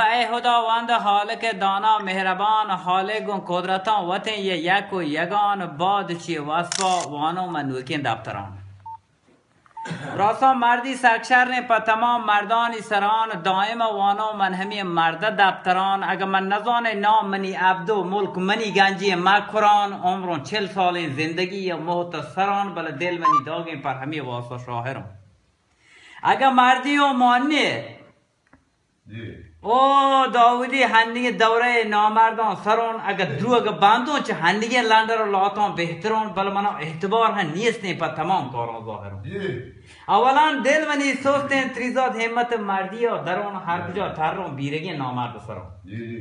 اے ہداوند حالق دانا مہربان، حالق گوں قدرتاں وتیں یہ یک و یگان، باد چی وصفا وانو من نوکیں دفتران۔ راسا مردی سک شریں پہ تمام مردانی سران، دائم وانو من ہمیں مرد دفتران۔ اگہ من نزانے نام منی عبدو، ملک منی گنجی مکران، عمروں چل سالیں زندگی یا موت سران، بلے دل منی داگیں پر ہمیں واسا شاہروں۔ اگہ مردی و مانے جی۔ او داودی ہنیگیں دورہ نامرداں سرون، اگر دروگ باندوں چہ ہنیگیں لنڈر و لاتاں بہترون، بل منا اعتبار ہم نیستیں پہ تمام کاراں ظاہرون۔ جی۔ اولاً دل منی سستیں تریزات ہمت مردی و درون ہر کجا ترون بیرگیں نامرد سرون۔ جی، جی۔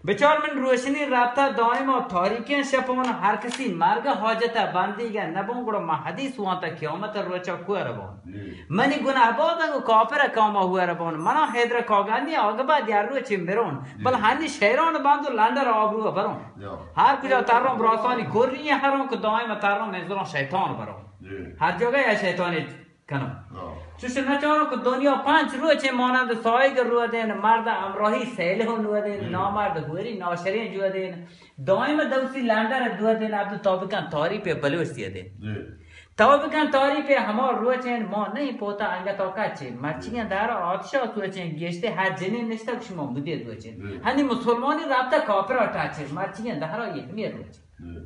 بچار من روشنی رابطہ دائم و تاریکیں شپون، ہر کسی مرگ حاجت بندیگ نبون، گڑا ما حدیث وانتا قیامت روچا کوہ ربون۔ جی۔ منی گناہ بازن و کافر قوم ہو ربون۔ منا حیدر کاگانی آگ بعد یا روچی مرون۔ جی۔ بل ہنی شیران بند و لندر آبرو برون۔ یا۔ ہر کجا ترون براسانی کری ہرون کہ دائم ترون منزلون شیطان برون۔ جی۔ ہر جگہ یا شیطانی کنون۔ ہاں۔ چوش نچاروں کہ دنیا پنچ روچے مانند سایگ رو دین، مرد امراہی سیلہ نو دین، جی۔ نامرد ہوری ناشرین جو دین، دائم دوسی لنڈر دو دین، عبد تو بکن تاری پہ بلوچ دیے دین۔ جی۔ تو بکن تاری پہ ہما روچین ما نہیں پوتا انگت و کچے، مرچیاں دارا آتشا سوچیں گیشتے ہر جنین نشتہ شما مدے دوچین۔ جی۔ ہنی مسلمانی رابطہ کافر ٹاچے، مرچیاں دارا یہ ہمیں روچے۔ جی۔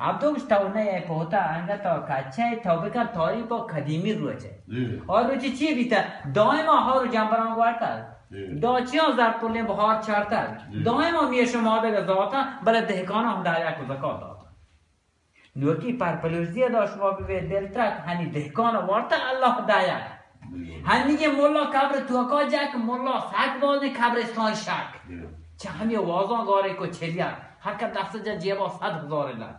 عبدو گوشت، تو نہ ئے پوتا انگت و کچے، تو بکن تاری پہ قدیمی روچے۔ جی۔ اور روچی چی بیتا؟ دائما ہور و جنبران گوارتا۔ جی۔ داچیاں زر پلیں بہار چارتا۔ جی۔ دائما میش و مادگ زاتا، بلے دہکانا ہم دایا کو زکات داتا۔ نوکی پر پلوزی دا شما ببے دل ترک، ہنی دہکان وارتا اللہ دایا۔ جی۔ ہنی یہ مولا قبر توکا جا کہ مولا سک بازیں قبرستان شک۔ جی۔ چہ ہمی وازان گارے کو چلیا، ہر کا دست جا جیبا صد ہزار لک۔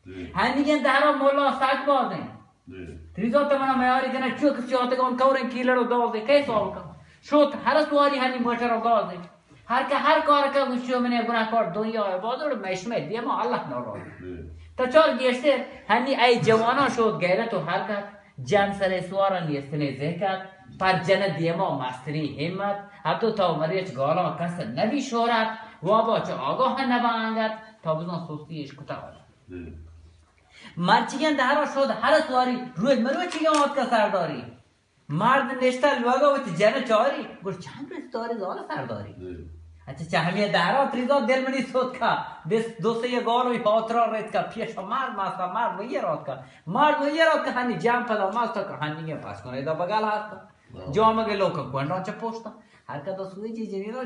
جی۔ ہنیگیں دہرا مولا سک بازیں۔ جی۔ تریزا تو منا میاری کنا چوک سیاتگان کوریں کیلر و دازے کئی سوال کن۔ شوت ہر سواری ہنی موٹر و گازے۔ ہر کہ ہر کار کا گوشی منے گناہ کار دنیا ہے بازور میں شمے دیما اللہ ناراض۔ جی۔ تو چار گیشتے ہنی اے جوانا شوت غیرت و حرکت، جن سر سوارا نیستنے زہکت، پر جن دیما مستری ہمت، حتی تو مریچ گالا کس نبی شہرت، وابا چو آگاہ نبا انگت، تو بزن سستی اش کتا۔ جی۔ مرچیگیں دہرا شد ہر سواری، روچ مروچیگیں آتکا سرداری۔ مرد نشتہ لوگا وتی جن چاری، گوش چند روچ داری زال سرداری۔ جی۔ اچھا، چہ ہمیں دہرا تریزا دل منی سوت کا، دس دو سے یہ گال ہوئی ہاترا ریت کا، پیش مرد ماستا مرد وہ یہ رات کا، مرد وہ یہ رات کا ہنی جام پدا ماستا کا ہنی یہ پاس کنے دا بگل ہاستا۔ واہ۔ جامگ لوکا گونڈا چہ پوشتا۔ ہر کدا سوئی جی جنینا